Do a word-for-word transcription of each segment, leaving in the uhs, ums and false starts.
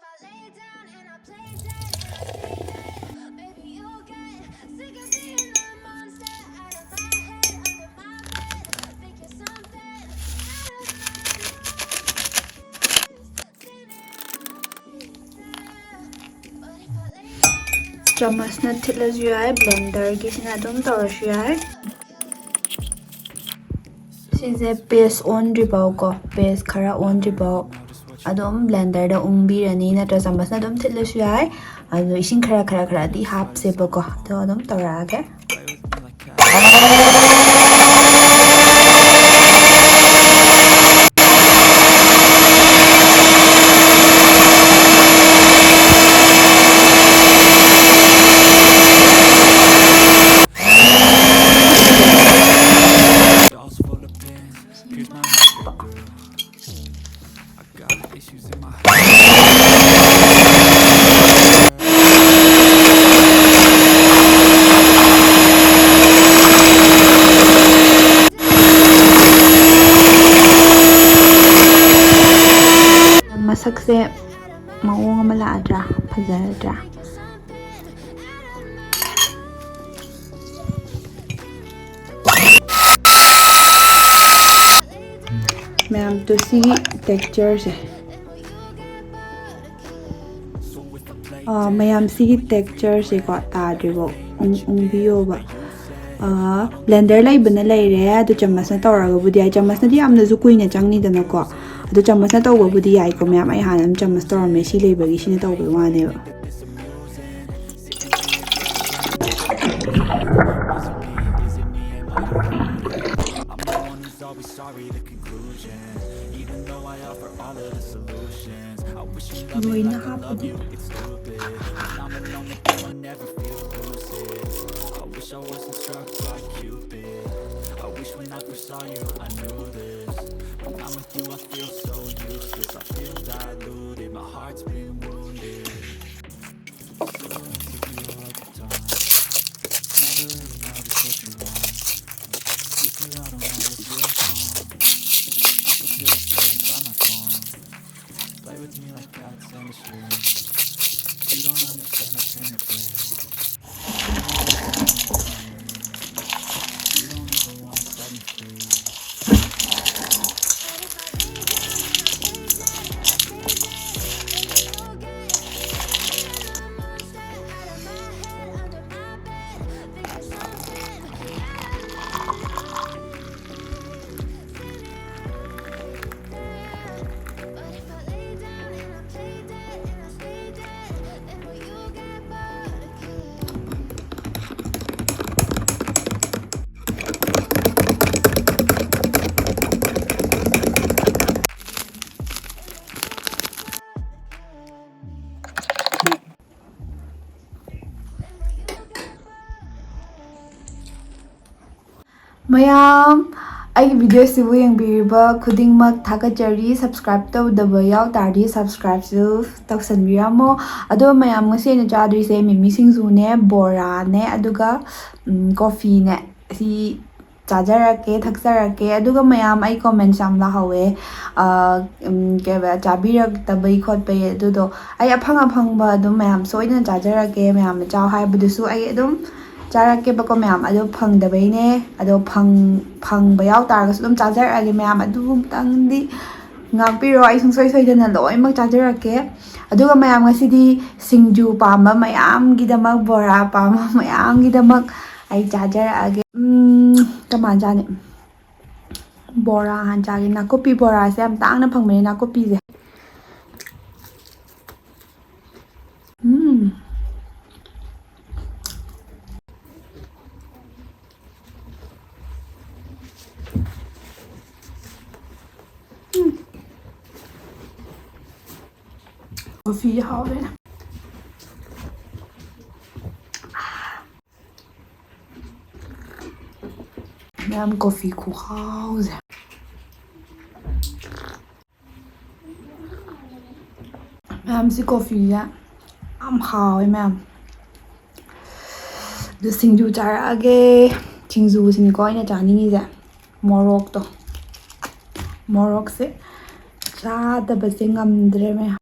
I lay down and I play dead and I stay dead. Maybe you'll get sick of being the monster out of my head, under my bed. Think you're something out of my nightmares. Seen it all before. But if I lay down and I ꯆꯥꯃꯁꯅ ꯊꯤꯠꯂꯁꯨ ꯌꯥꯏ, ꯕ꯭ꯂꯦꯟꯗꯔꯒꯤꯁꯤꯅ ꯑꯗꯨꯝ ꯇꯧꯔꯁꯨ ꯌꯥꯏ꯫ ꯁꯤꯁꯦ paste ꯑꯣꯟꯗ꯭ꯔꯤꯐꯥꯎꯀꯣ, paste ꯈꯔ ꯑꯣꯟꯗ꯭ꯔꯤꯐꯥꯎ ꯑꯗꯨꯝ ꯕ꯭ꯂꯦꯟꯗꯔꯗ ꯎꯪꯕꯤꯔꯅꯤ, ꯅꯠꯇ꯭ꯔ ꯆꯥꯃꯁꯅ ꯑꯗꯨꯝ ꯊꯤꯠꯂꯁꯨ ꯌꯥꯏ꯫ ꯑꯗꯣ ꯏꯁꯤꯡ ꯈꯔ ꯈꯔ ꯈꯔꯗꯤ ꯍꯥꯞꯁꯦꯕꯀꯣ꯫ ꯑꯗꯣ ꯑꯗꯨꯝ ꯇꯧꯔꯛꯑꯒꯦ꯫ ꯃꯁꯛꯁꯦ ꯃꯑꯣꯡ ꯑꯃ ꯂꯥꯛꯑꯗ꯭ꯔꯥ? ꯐꯖꯔꯗ꯭ꯔꯥ? ꯃꯌꯥꯝ, ꯇꯨ ꯁꯤꯒꯤ ꯇꯦꯛꯆꯔꯁꯦ, ꯑꯥ, ꯃꯌꯥꯝ, ꯁꯤꯒꯤ ꯇꯦꯛꯆꯔꯁꯦꯀꯣ ꯇꯥꯗ꯭ꯔꯤꯐꯥꯎ ꯎꯪ-, ꯎꯪꯕꯤꯌꯣꯕ꯫ ꯑꯥ, ꯕ꯭ꯂꯦꯟꯗꯔ ꯂꯩꯕꯅ ꯂꯩꯔꯦ, ꯑꯗꯨ ꯆꯥꯃꯁꯅ ꯇꯧꯔꯒꯕꯨꯗꯤ ꯌꯥꯏ꯫ ꯆꯥꯃꯁꯅꯗꯤ ꯌꯥꯝꯅꯁꯨ ꯀꯨꯏꯅ ꯆꯪꯅꯤꯗꯅꯀꯣ꯫ ꯑꯗꯨ ꯆꯥꯃꯁꯅ ꯇꯧꯕꯕꯨꯗꯤ ꯌꯥꯏꯀꯣ ꯃꯌꯥꯝ꯫ ꯑꯩ ꯍꯥꯟꯅ ꯑꯗꯨꯝ ꯆꯥꯃꯁ ꯇꯧꯔꯝꯃꯦ, ꯁꯤ ꯂꯩꯕꯒꯤ ꯁꯤꯅ ꯇꯧꯕꯩ ꯋꯥꯅꯦꯕ꯫ ꯂꯣꯏꯅ ꯍꯥꯞꯄꯗꯤ꯫ ꯃꯌꯥꯝ, ꯑꯩꯒꯤ ꯚꯤꯗꯤꯑꯣꯁꯤꯕꯨ ꯌꯦꯡꯕꯤꯔꯤꯕ ꯈꯨꯗꯤꯡꯃꯛ ꯊꯥꯒꯠꯆꯔꯤ꯫ ꯁꯕꯁꯀ꯭ꯔꯥꯏꯕ ꯇꯧꯗꯕ ꯌꯥꯎ ꯇꯥꯔꯗꯤ ꯁꯕꯁꯀ꯭ꯔꯥꯏꯕꯁꯨ ꯇꯧꯁꯟꯕꯤꯔꯝꯃꯣ꯫ ꯑꯗꯣ ꯃꯌꯥꯝ, ꯉꯁꯤ ꯑꯩꯅ ꯆꯥꯗꯣꯏꯁꯦ ꯃꯤꯃꯤ ꯁꯤꯡꯖꯨꯅꯦ, ꯕꯣꯔꯥꯅꯦ, ꯑꯗꯨꯒ, ꯎꯝ, ꯀꯣꯐꯤꯅꯦ꯫ ꯁꯤ ꯆꯥꯖꯔꯛꯀꯦ, ꯊꯛꯆꯔꯛꯀꯦ꯫ ꯑꯗꯨꯒ ꯃꯌꯥꯝ, ꯑꯩ ꯀꯣꯃꯦꯟꯁ ꯌꯥꯝ ꯂꯥꯛꯍꯧꯋꯦ, ꯑ, ꯎꯝ, ꯀꯩ ꯍꯥꯏꯕ, ꯆꯥꯕꯤꯔꯛꯇꯕꯩ ꯈꯣꯠꯄꯩ꯫ ꯑꯗꯨꯗꯣ ꯑꯩ ꯑꯐꯪ ꯑꯐꯪꯕ ꯑꯗꯨꯝ ꯃꯌꯥꯝ ꯁꯣꯏꯗꯅ ꯆꯥꯖꯔꯛꯀꯦ꯫ ꯃꯌꯥꯝꯅ ꯆꯥꯎ ꯍꯥꯏꯕꯗꯨꯁꯨ ꯑꯩ ꯑꯗꯨꯝ ꯆꯥꯔꯛꯀꯦꯕꯀꯣ ꯃꯌꯥꯝ꯫ ꯑꯗꯣ ꯐꯪꯗꯕꯩꯅꯦ꯫ ꯑꯗꯣ ꯐꯪ-, ꯐꯪꯕ ꯌꯥꯎ ꯇꯥꯔꯒꯁꯨ ꯑꯗꯨꯝ ꯆꯥꯖꯔꯛꯑꯒꯦ ꯃꯌꯥꯝ꯫ ꯑꯗꯨ ꯑꯃꯨꯛꯇꯪꯗꯤ ꯉꯥꯛꯄꯤꯔꯣ꯫ ꯑꯩ ꯁꯨꯡꯁꯣꯏ ꯁꯣꯏꯗꯅ ꯂꯣꯏꯅꯃꯛ ꯆꯥꯖꯔꯛꯀꯦ꯫ ꯑꯗꯨꯒ ꯃꯌꯥꯝ, ꯉꯁꯤꯗꯤ ꯁꯤꯡꯖꯨ ꯄꯥꯝꯕ ꯃꯌꯥꯝꯒꯤꯗꯃꯛ, ꯕꯣꯔꯥ ꯄꯥꯝꯕ ꯃꯌꯥꯝꯒꯤꯗꯃꯛ ꯑꯩ ꯆꯥꯖꯔꯛꯑꯒꯦ꯫ ꯎꯝ, ꯀꯃꯥꯏꯅ ꯆꯥꯅꯤ? ꯕꯣꯔꯥ ꯍꯥꯟꯅ ꯆꯥꯒꯦ꯫ ꯅꯥꯀꯨꯞꯄꯤ ꯕꯣꯔꯥꯁꯦ ꯌꯥꯝ ꯇꯥꯡꯅ ꯐꯪꯕꯅꯦ, ꯅꯥꯀꯨꯞꯄꯤꯁꯦ꯫ ꯎꯝ꯫ ꯎꯝ꯫ ꯀꯣꯐꯤ ꯍꯥꯎꯔꯦ꯫ ꯃꯌꯥꯝ, ꯀꯣꯐꯤ ꯈꯨꯍꯥꯎꯁꯦ꯫ ꯃꯌꯥꯝ, ꯁꯤ ꯀꯣꯐꯤꯁꯦ ꯌꯥꯝ ꯍꯥꯎꯋꯦ ꯃꯌꯥꯝ꯫ ꯑꯗꯨ ꯁꯤꯡꯖꯨ ꯆꯥꯔꯛꯑꯒꯦ꯫ ꯁꯤꯡꯖꯨꯁꯤꯅꯤꯀꯣ ꯑꯩꯅ ꯆꯥꯅꯤꯡꯉꯤꯁꯦ꯫ ꯃꯣꯔꯣꯛꯇꯣ, ꯃꯣꯔꯣꯛꯁꯦ ꯆꯥꯗꯕꯁꯦ ꯉꯝꯗ꯭ꯔꯦ ꯃꯌꯥꯝ꯫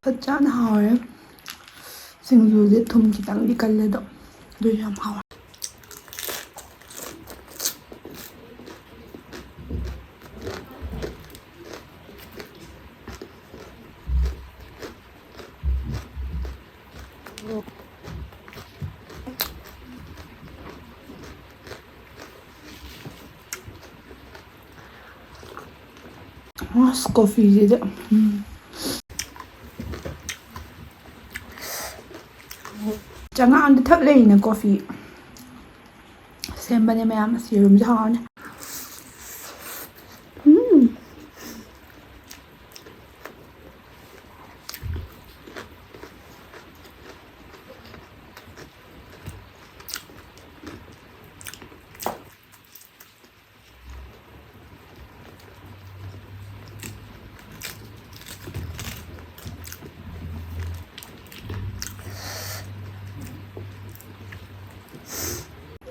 ꯐꯖꯅ ꯍꯥꯎꯔꯦ꯫ ꯁꯤꯡꯖꯨꯁꯦ ꯊꯨꯝ ꯈꯤꯇꯪꯗꯤ ꯀꯜꯂꯦ ꯑꯗꯣ, ꯑꯗꯨꯁꯨ ꯌꯥꯝ ꯍꯥꯎꯔꯦ꯫ ꯑꯁ, ꯀꯣꯐꯤꯁꯤꯗ, ꯎꯝ꯫ ꯆꯉꯥꯡꯗ ꯊꯛ ꯂꯩꯅ ꯀꯣꯐꯤ ꯁꯦꯝꯕꯅꯦ ꯃꯌꯥꯝ꯫ ꯑꯁ, ꯌꯦꯔꯨꯝꯁꯦ ꯍꯥꯎꯔꯅꯤ꯫ ꯎꯝ꯫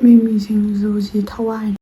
ꯃꯤꯃꯤ ꯁꯤꯡꯖꯨꯁꯤ ꯊꯋꯥꯏꯅꯤ꯫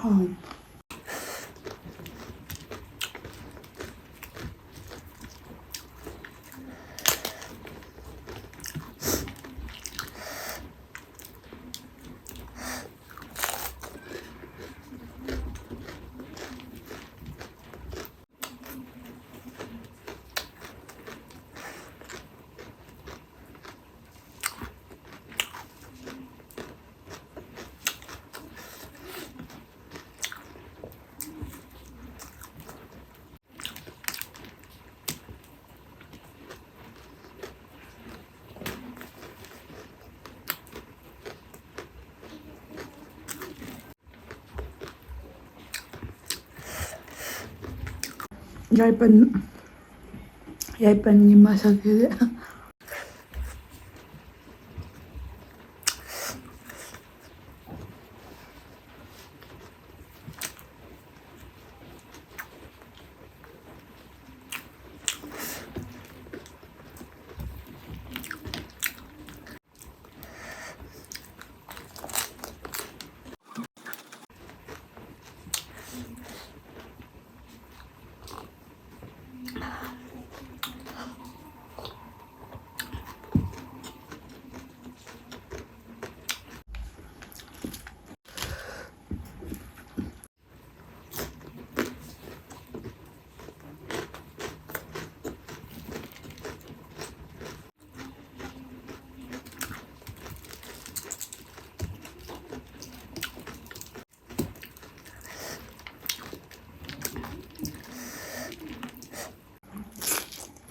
ꯎꯝ꯫ ꯌꯥꯏꯄꯟ, ꯌꯥꯏꯄꯟꯒꯤ ꯃꯁꯛꯁꯤꯗꯤ꯫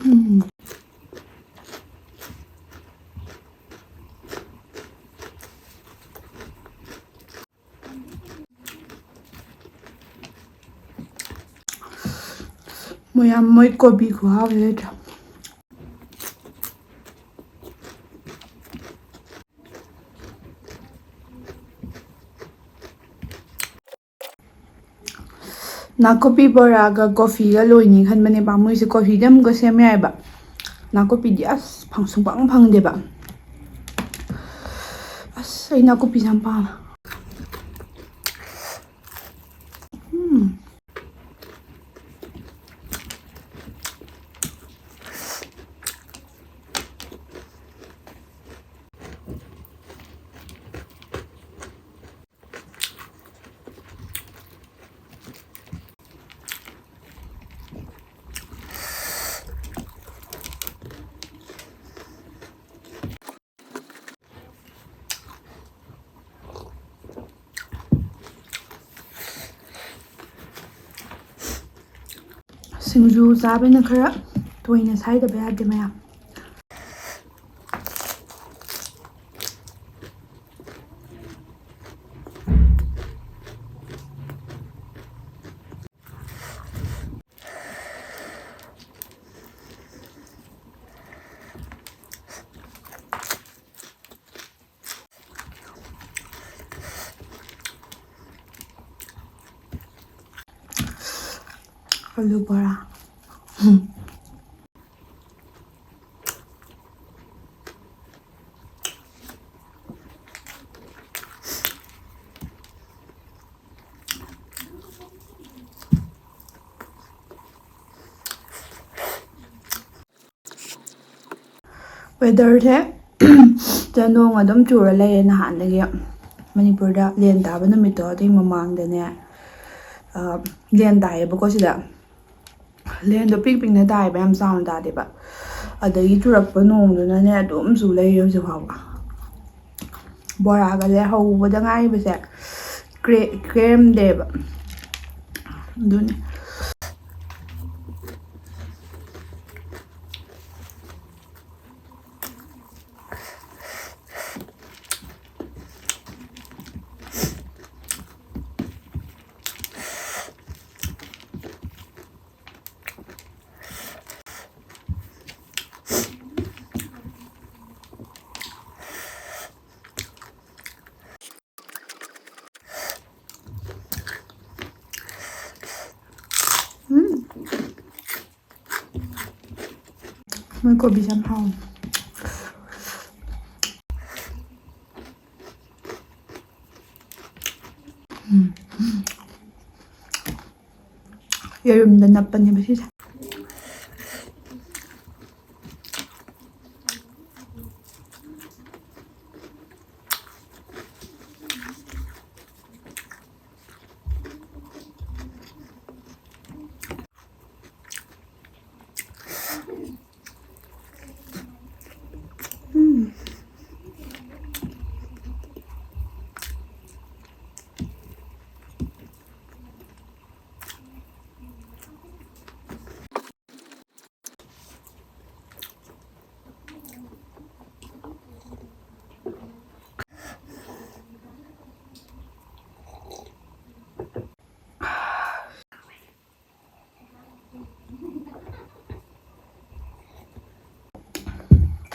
ꯎꯝ꯫ ꯃꯌꯥꯝ, ꯃꯣꯏ ꯀꯣꯕꯤ ꯈꯨꯍꯥꯎꯁꯤ ꯂꯩꯇ꯭ꯔꯥ? ꯅꯥꯀꯨꯞꯄꯤ ꯕꯣꯔꯥꯒ ꯀꯣꯐꯤꯒ ꯂꯣꯏꯅꯤ ꯈꯟꯕꯅꯦ, ꯄꯥꯝꯃꯨꯏꯁꯦ꯫ ꯀꯣꯐꯤꯗꯤ ꯑꯃꯨꯛꯀ ꯁꯦꯝ ꯌꯥꯏꯑꯕ, ꯅꯥꯀꯨꯞꯄꯤꯗꯤ ꯑꯁ ꯐꯪ-, ꯁꯨꯡꯐꯪ ꯐꯪꯗꯦꯕ꯫ ꯑꯁ, ꯑꯩ ꯅꯥꯀꯨꯞꯄꯤꯁꯦ ꯌꯥꯝ ꯄꯥꯝꯃꯦ꯫ ꯁꯤꯡꯖꯨ ꯆꯥꯕꯅ ꯈꯔ ꯇꯣꯏꯅ ꯁꯥꯏꯗꯕ ꯌꯥꯗꯦ ꯃꯌꯥꯝ꯫ ꯑꯂꯨ ꯕꯣꯔꯥ꯫ Weatherꯁꯦ ꯅꯣꯡ ꯑꯗꯨꯝ ꯆꯨꯔ ꯂꯩꯔꯦ ꯅꯍꯥꯟꯗꯒꯤ꯫ ꯃꯅꯤꯄꯨꯔꯗ ꯂꯦꯟ ꯇꯥꯕ ꯅꯨꯃꯤꯠꯇꯣ, ꯑꯗꯨꯒꯤ ꯃꯃꯥꯡꯗꯅꯦ, ꯑ, ꯂꯦꯟ ꯇꯥꯏꯌꯦꯕꯀꯣ ꯁꯤꯗ꯫ ꯂꯦꯟꯗꯣ ꯄꯤꯛ ꯄꯤꯛꯅ ꯇꯥꯏꯌꯦꯕ, ꯌꯥꯝ ꯆꯥꯎꯅ ꯇꯥꯗꯦꯕ꯫ ꯑꯗꯒꯤ ꯆꯨꯔꯛꯄ ꯅꯣꯡꯗꯨꯅꯅꯦ ꯑꯗꯨꯝ ꯆꯨ ꯂꯩꯔꯦ ꯍꯧꯖꯤꯛ ꯐꯥꯎꯕ꯫ ꯕꯣꯔꯥꯒꯁꯦ ꯍꯧꯕꯗ ꯉꯥꯏꯔꯤꯕꯁꯦ ꯀ꯭ꯔꯦ-, ꯀ꯭ꯔꯦꯝꯗꯦꯕ꯫ ꯑꯗꯨꯅꯤ꯫ ꯎꯝ꯫ ꯃꯣꯏ ꯀꯣꯕꯤꯁꯦ ꯌꯥꯝ ꯍꯥꯎꯋꯦ꯫ ꯎꯝ꯫ ꯌꯦꯔꯨꯝꯗ ꯅꯞꯄꯅꯦꯕ ꯁꯤꯁꯦ꯫ ꯎꯝ꯫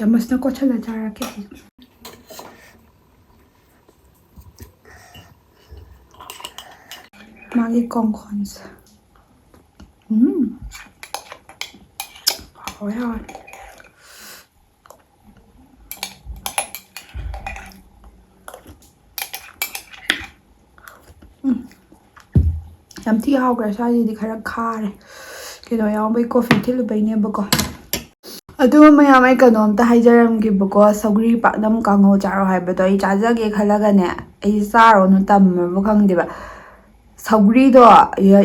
ꯆꯥꯃꯁꯅ ꯀꯣꯠꯁꯜꯂ ꯆꯥꯔꯛꯀꯦ꯫ ꯃꯥꯒꯤ ꯀꯣꯡꯈꯣꯟꯁꯦ꯫ ꯎꯝ꯫ ꯍꯥꯎꯋꯦ, ꯍꯥꯎꯋꯦ꯫ ꯎꯝ꯫ ꯌꯥꯝ ꯊꯤ ꯍꯥꯎꯈ꯭ꯔꯦ꯫ ꯁ꯭ꯋꯥꯏꯁꯤꯗꯤ ꯈꯔ ꯈꯥꯔꯦ꯫ ꯀꯩꯅꯣ ꯌꯥꯎꯕꯩ, ꯀꯣꯐꯤ ꯊꯤꯠꯂꯨꯕꯩꯅꯦꯕꯀꯣ꯫ ꯑꯗꯨ ꯃꯌꯥꯝ, ꯑꯩ ꯀꯩꯅꯣꯝꯇ ꯍꯥꯏꯖꯔꯝꯒꯦꯕꯀꯣ꯫ ꯁꯧꯒ꯭ꯔꯤ ꯄꯥꯛꯅꯝ ꯀꯥꯡꯉꯧ ꯆꯥꯔꯣ ꯍꯥꯏꯕꯗꯣ ꯑꯩ ꯆꯥꯖꯒꯦ ꯈꯜꯂꯒꯅꯦ, ꯑꯩ ꯆꯥꯔꯣꯅ ꯇꯝꯃꯕ ꯈꯪꯗꯦꯕ꯫ ꯁꯧꯒ꯭ꯔꯤꯗꯣ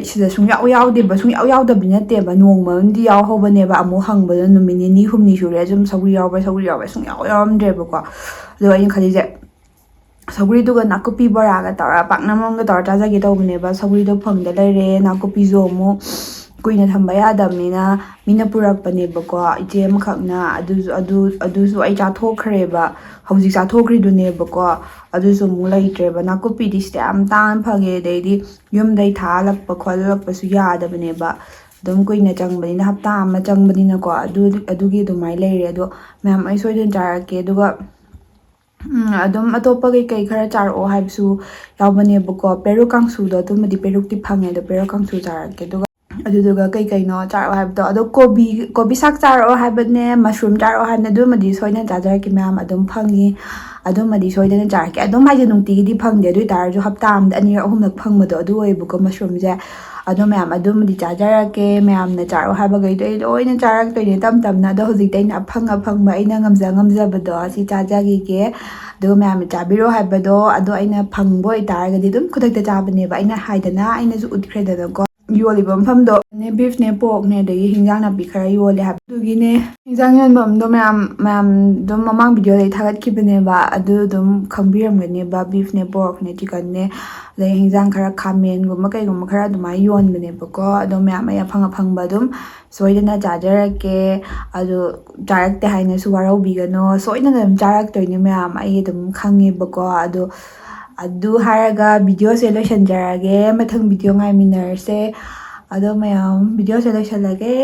ꯁꯤꯗ ꯁꯨꯡꯌꯥꯎ ꯌꯥꯎꯗꯦꯕ, ꯁꯨꯡꯌꯥꯎ ꯌꯥꯎꯗꯕꯗꯤ ꯅꯠꯇꯦꯕ, ꯅꯣꯡꯃ ꯑꯃꯗꯤ ꯌꯥꯎꯍꯧꯕꯅꯦꯕ꯫ ꯑꯃꯨꯛ ꯍꯪꯕꯗ ꯅꯨꯃꯤꯠ ꯅꯤꯅꯤ ꯍꯨꯝꯅꯤ ꯁꯨꯔꯦ ꯁꯨꯝ ꯁꯧꯒ꯭ꯔꯤ ꯌꯥꯎꯕ꯭ꯔꯥ, ꯁꯧꯒ꯭ꯔꯤ ꯌꯥꯎꯕ꯭ꯔꯥ, ꯁꯨꯡꯌꯥꯎ ꯌꯥꯎꯔꯝꯗ꯭ꯔꯦꯕꯀꯣ꯫ ꯑꯗꯣ ꯑꯩꯅ ꯈꯜꯂꯤꯁꯦ, ꯁꯧꯒ꯭ꯔꯤꯗꯨꯒ ꯅꯥꯀꯨꯞꯄꯤ ꯕꯣꯔꯥꯒ ꯇꯧꯔ, ꯄꯥꯛꯅꯝ ꯑꯃꯒ ꯇꯧꯔ ꯆꯥꯖꯒꯦ ꯇꯧꯕꯅꯦꯕ꯫ ꯁꯧꯒ꯭ꯔꯤꯗꯣ ꯐꯪꯗ ꯂꯩꯔꯦ, ꯅꯥꯀꯨꯞꯄꯤꯁꯨ ꯑꯃꯨꯛ ꯀꯨꯏꯅ ꯊꯝꯕ ꯌꯥꯗꯕꯅꯤꯅ ꯃꯤꯅ ꯄꯨꯔꯛꯄꯅꯦꯕꯀꯣ, ꯏꯆꯦ ꯑꯃꯈꯛꯅ꯫ ꯑꯗꯨꯁꯨ, ꯑꯗꯨ, ꯑꯗꯨꯁꯨ ꯑꯩ ꯆꯥꯊꯣꯛꯈ꯭ꯔꯦꯕ, ꯍꯧꯖꯤꯛ ꯆꯥꯊꯣꯛꯈ꯭ꯔꯤꯗꯨꯅꯦꯕꯀꯣ꯫ ꯑꯗꯨꯁꯨ ꯑꯃꯨꯛ ꯂꯩꯇ꯭ꯔꯦꯕ꯫ ꯅꯥꯀꯨꯞꯄꯤꯗꯤ ꯁꯤꯗ ꯌꯥꯝ ꯇꯥꯡꯅ ꯐꯪꯉꯦ, ꯑꯗꯩꯗꯤ ꯌꯨꯝꯗꯩ ꯊꯥꯍꯜꯂꯛꯄ ꯈꯣꯠꯍꯜꯂꯛꯄꯁꯨ ꯌꯥꯗꯕꯅꯦꯕ꯫ ꯑꯗꯨꯝ ꯀꯨꯏꯅ ꯆꯪꯕꯅꯤꯅ, ꯍꯞꯇꯥ ꯑꯃ ꯆꯪꯕꯅꯤꯅꯀꯣ꯫ ꯑꯗꯨ, ꯑꯗꯨꯒꯤ ꯑꯗꯨꯃꯥꯏꯅ ꯂꯩꯔꯦ꯫ ꯑꯗꯣ ꯃꯌꯥꯝ, ꯑꯩ ꯁꯣꯏꯗꯅ ꯆꯥꯔꯛꯀꯦ꯫ ꯑꯗꯨꯒ ꯎꯝ, ꯑꯗꯨꯝ ꯑꯇꯣꯞꯄ ꯀꯩꯀꯩ ꯈꯔ ꯆꯥꯔꯛꯑꯣ ꯍꯥꯏꯕꯁꯨ ꯌꯥꯎꯕꯅꯦꯕꯀꯣ꯫ ꯄꯦꯔꯨꯛ ꯀꯥꯡꯁꯨꯗꯣ, ꯑꯗꯨꯃꯗꯤ ꯄꯦꯔꯨꯛꯇꯤ ꯐꯪꯉꯦ, ꯑꯗꯣ ꯄꯦꯔꯨꯛ ꯀꯥꯡꯁꯨ ꯆꯥꯔꯛꯀꯦ꯫ ꯑꯗꯨꯒ, ꯑꯗꯨꯗꯨꯒ ꯀꯩ ꯀꯩꯅꯣ ꯆꯥꯔꯛꯑꯣ ꯍꯥꯏꯕꯗꯣ, ꯑꯗꯣ ꯀꯣꯕꯤ, ꯀꯣꯕꯤ ꯁꯥꯛ ꯆꯥꯔꯛꯑꯣ ꯍꯥꯏꯕꯅꯦ, ꯃꯁꯔꯨꯝ ꯆꯥꯔꯛꯑꯣ ꯍꯥꯏꯕꯅꯦ, ꯑꯗꯨꯃꯗꯤ ꯁꯣꯏꯗꯅ ꯆꯥꯖꯔꯛꯀꯦ ꯃꯌꯥꯝ, ꯑꯗꯨꯝ ꯐꯪꯉꯤ꯫ ꯑꯗꯨꯃꯗꯤ ꯁꯣꯏꯗꯅ ꯆꯥꯔꯛꯀꯦ꯫ ꯑꯗꯨꯝ ꯍꯥꯏꯁꯦ ꯅꯨꯡꯇꯤꯒꯤꯗꯤ ꯐꯪꯗꯦ, ꯑꯗꯨ ꯑꯣꯏ ꯇꯥꯔꯁꯨ ꯍꯞꯇꯥ ꯑꯃꯗ ꯑꯅꯤꯔꯛ ꯑꯍꯨꯝꯂꯛ ꯐꯪꯕꯗꯣ ꯑꯗꯨ ꯑꯣꯏꯌꯦꯕꯀꯣ, ꯃꯁꯔꯨꯝꯁꯦ꯫ ꯑꯗꯣ ꯃꯌꯥꯝ, ꯑꯗꯨꯃꯗꯤ ꯆꯥꯖꯔꯛꯀꯦ꯫ ꯃꯌꯥꯝꯅ ꯆꯥꯔꯛꯑꯣ ꯍꯥꯏꯕꯈꯩꯗꯣ ꯑꯩ ꯂꯣꯏꯅ ꯆꯥꯔꯛꯇꯣꯏꯅꯦ ꯇꯞ ꯇꯞꯅ꯫ ꯑꯗꯣ ꯍꯧꯖꯤꯛꯇꯤ ꯑꯩꯅ ꯑꯐꯪ ꯑꯐꯪꯕ, ꯑꯩꯅ ꯉꯝꯖ ꯉꯝꯖꯕꯗꯣ ꯑꯁꯤ ꯆꯥꯖꯈꯤꯒꯦ꯫ ꯑꯗꯨꯒ ꯃꯌꯥꯝꯅ ꯆꯥꯕꯤꯔꯣ ꯍꯥꯏꯕꯗꯣ, ꯑꯗꯣ ꯑꯩꯅ ꯐꯪꯕ ꯑꯣꯏꯇꯥꯔꯒꯗꯤ ꯑꯗꯨꯝ ꯈꯨꯗꯛꯇ ꯆꯥꯕꯅꯦꯕ꯫ ꯑꯩꯅ ꯍꯥꯏꯗꯅ, ꯑꯩꯅꯁꯨ ꯎꯠꯈ꯭ꯔꯦꯗꯅꯀꯣ꯫ ꯌꯣꯜꯂꯤꯕ ꯃꯐꯝꯗꯣ ꯅꯦ, ꯕꯤꯐꯅꯦ, ꯄꯣꯔꯛꯅꯦ, ꯑꯗꯒꯤ ꯍꯤꯟꯖꯥꯡ ꯅꯥꯄꯤ ꯈꯔ ꯌꯣꯜꯂꯦ ꯍꯥꯏꯕ꯫ ꯑꯗꯨꯒꯤꯅꯦ, ꯍꯤꯟꯖꯥꯡ ꯌꯣꯟꯐꯝꯗꯣ ꯃꯌꯥꯝ, ꯃꯌꯥꯝ ꯑꯗꯨꯝ ꯃꯃꯥꯡ ꯚꯤꯗꯤꯑꯣꯗ ꯑꯩ ꯊꯥꯒꯠꯈꯤꯕꯅꯦꯕ, ꯑꯗꯨ ꯑꯗꯨꯝ ꯈꯪꯕꯤꯔꯝꯒꯅꯦꯕ꯫ ꯕꯤꯐꯅꯦ, ꯄꯣꯔꯛꯅꯦ, ꯆꯤꯀꯟꯅꯦ, ꯑꯗꯩ ꯍꯤꯟꯖꯥꯡ ꯈꯔ, ꯈꯥꯃꯦꯟꯒꯨꯝꯕ ꯀꯩꯒꯨꯝꯕ ꯈꯔ ꯑꯗꯨꯃꯥꯏꯅ ꯌꯣꯟꯕꯅꯦꯕꯀꯣ꯫ ꯑꯗꯣ ꯃꯌꯥꯝ, ꯑꯩ ꯑꯐꯪ ꯑꯐꯪꯕ ꯑꯗꯨꯝ ꯁꯣꯏꯗꯅ ꯆꯥꯖꯔꯛꯀꯦ꯫ ꯑꯗꯣ ꯆꯥꯔꯛꯇꯦ ꯍꯥꯏꯅꯁꯨ ꯋꯥꯔꯧꯕꯤꯒꯅꯣ, ꯁꯣꯏꯗꯅ ꯑꯗꯨꯝ ꯆꯥꯔꯛꯇꯣꯏꯅꯦ ꯃꯌꯥꯝ, ꯑꯩ ꯑꯗꯨꯝ ꯈꯪꯉꯦꯕꯀꯣ꯫ ꯑꯗꯣ ꯑꯗꯨ ꯍꯥꯏꯔꯒ ꯚꯤꯗꯤꯑꯣꯁꯦ ꯂꯣꯏꯁꯤꯟꯖꯔꯒꯦ, ꯃꯊꯪ ꯚꯤꯗꯤꯑꯣ ꯉꯥꯏꯃꯤꯟꯅꯔꯁꯦ꯫ ꯑꯗꯣ ꯃꯌꯥꯝ, ꯚꯤꯗꯤꯑꯣꯁꯦ ꯂꯣꯏꯁꯤꯜꯂꯒꯦ꯫